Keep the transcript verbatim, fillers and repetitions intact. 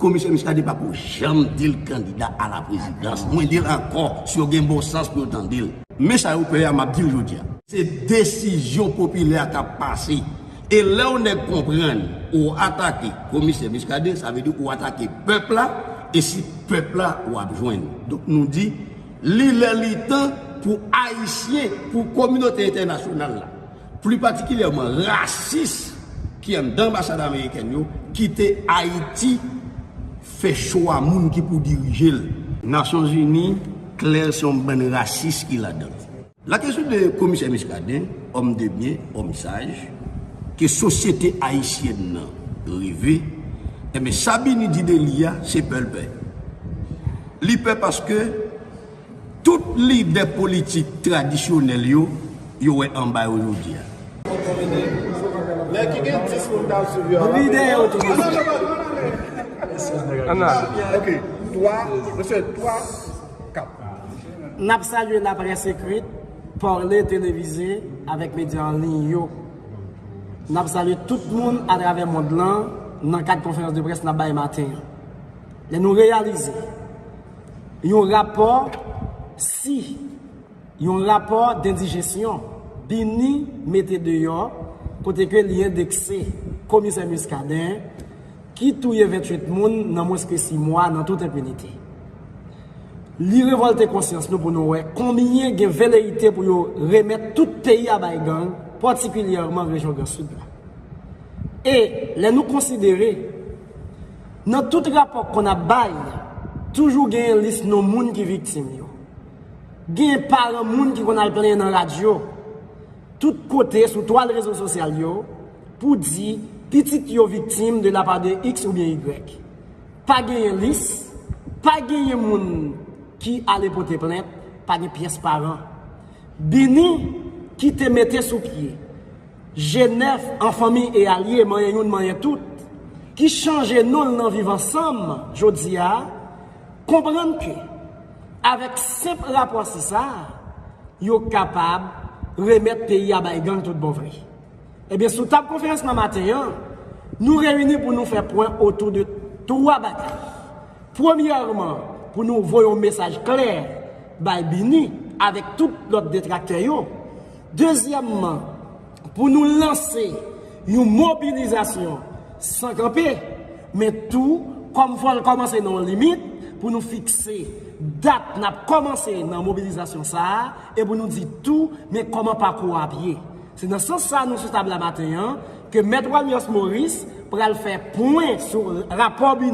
Komisè Muscadin pa pou janm di l kandida a la prezidans. Mwen di l ankò, si yo gen bon sans pou yo tande l. Men sa yo pè a, m ap di l jodi a. Se desizyon popilè a k ap pase. E lè yon nèg konprann ou atake komisè Muscadin, sa vle di ou atake pèp la, e se pèp la w ap jwenn. Donk nou di, li lè li tan pou Ayisyen, pou kominote entènasyonal la, pli patikilyèman rasis ki anndan anbasad amerikèn yo, kite Ayiti fè chwa moun ki pou dirije l. Nasyonzini klè, se yon bann rasis ki ladan l. La kesyon de komisè Muscadin, òm de byen, òm saj, ke sosyete ayisyèn nan reve, enben sa Bini di de li a, se pè l pè. Li pè paske tout lidè politik tradisyonèl yo, yo wè anba yo jodi a. Nèg ki gen dis moun k ap swiv yo a. Lidè yo tou. Ok, twa, mesye, twa, kat. N ap salye laprès ekrit, pale, televize, avèk medya an liy yo. N ap salye tout moun atravè mond lan nan kad konferans de près n ap bay maten an. Lè nou reyalize yon rapò, si yon rapò dendijesyon Bini mete deyò, kote ke li endekse komisè Muscadin ki touye venntuit moun nan mwens ke sis mwa nan tout enpinite. Li revòlte konsyans nou pou nou wè konbyen gen veleyite pou yo remèt tout peyi a bay gang, patikilyèman rejyon Gran Sid la. E lè nou konsidere, nan tout rapò k konn ap bay, toujou genyen lis non moun ki viktim yo. Genyen paran moun ki konn al plenyen nan radyo, tout kote, sou twal rezo sosyal yo, pou di pitit yo viktim de la part de X oubyen Y. Pa genyen lis, pa genyen moun ki ale pote plent, pa gen pyès paran. Bini ki te mete sou pye G nèf an fanmi e alye, manyen youn, manyen tout, ki chanje non l nan Viv Ansanm jodi a, konprann ke avèk senp rapò sis sa, yo kapab remèt peyi a bay gang tout bon vre. Ebyen, sou tab konferans nan maten an, nou reyini pou nou fè pwen otou de twa bagay. Premyèman, pou nou voye yon mesaj klè bay Bini avèk tout lòt detraktè yo. Dezyèmman, pou nou lanse yon mobilizasyon san kanpe, men tou, kòm fò l kòmanse nan yon limit, pou nou fikse dat n ap kòmanse nan mobilizasyon sa a, e pou nou di tou, men kòman pakou a ap ye. Se nan sans sa a nou sou tab la maten an, ke Mèt Walius Maurice pral fè pwen sou rapò Bini.